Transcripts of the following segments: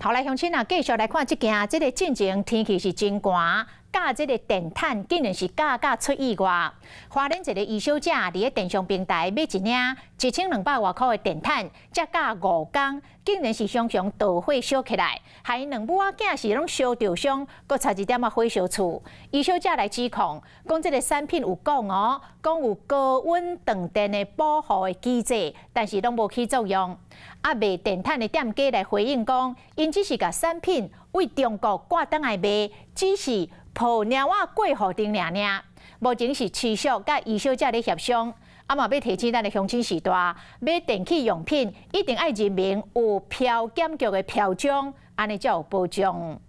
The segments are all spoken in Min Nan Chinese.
好來，鄉親啊，繼續來看這件，這个進前天氣是真寒，咬這个電毯竟然是咬甲出意外。花蓮一个余小姐佇咧電商平台買一領1200外箍的電毯，才咬5工，竟然是常常著火燒起來，害𪜶兩母仔囝是攏燒著傷，閣差一點仔火燒厝。余小姐來指控，講這个產品有講哦，講有高溫斷電的保護的機制，但是攏無起作用。啊，賣電毯的店家來回應講，𪜶只是共產品對中國掛轉來賣，只是抱貓仔過戶頂爾爾。目前是持續佮余小姐咧協商，啊嘛欲提醒咱的鄉親序大，買電器用品一定愛認明有標檢局的標章，按呢才有保障。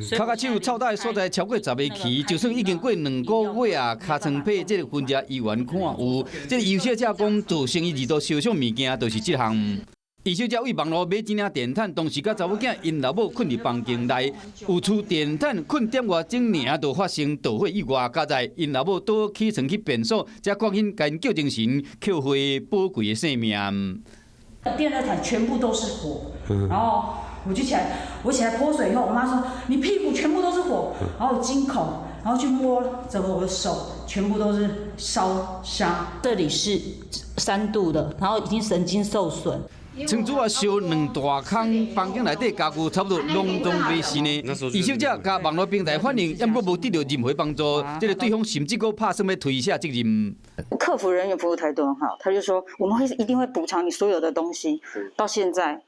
跤跤手臭焦的所在超過10个起，就算已經過2個月啊，尻川皮這个痕跡依然看有。這个余小姐講，做生意二度燒傷物件，就是這項。余小姐為網路買一領電毯，當時佮查某囝𪜶老母睏佇房間內，有厝電毯睏點外鐘爾就發生著火意外，佳哉𪜶老母倒起床去便所，才趕緊共𪜶叫精神，抾回寶貴的性命。電熱毯全部都是火，然後我就起來，我起來潑水以後，我媽說你屁股全部都是火，然後驚恐，然後去摸整個我的手，全部都是燒傷。這裡是3度的，然後已經神經受損。倉主啊燒兩大空，房間內底家具差不多攏總袂死呢。余小姐佮網路平台反映，猶閣無得到任何幫助，這个對方甚至閣拍算欲推卸責任。客服人員服務態度很好，他就說我們會一定會補償你所有的東西。到現在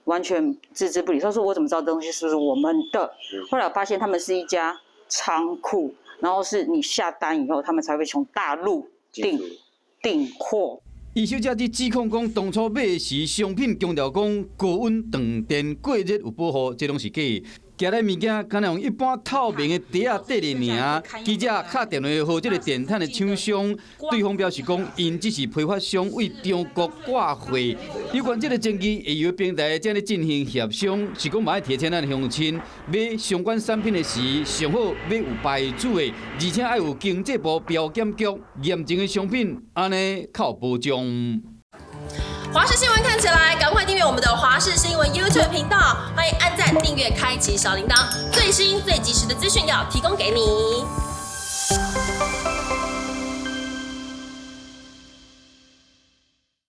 完全置之不理。他說我怎麼知道這東西是不是我們的？後來我發現他們是一家倉庫，然後是你下單以後，他們才會從大陸訂貨。余小姐指控講，當初買時商品強調講高溫斷電過熱有保護，這攏是假。寄來物件，敢若用一般透明的袋仔袋咧爾。記者敲電話予這个電毯的廠商，對方表示講，𪜶只是批發商對中國掛貨。有關這个爭議，會由平台正咧進行協商，是講嘛愛提醒咱鄉親買相關產品的時，上好買有牌子的，而且愛有經濟部標檢局驗證的商品，按呢較有保障。華視新聞看起來，趕快訂閱我們的華視新聞 YouTube 頻道，歡迎按讚、訂閱、開啟小鈴鐺，最新最及時的資訊要提供給你。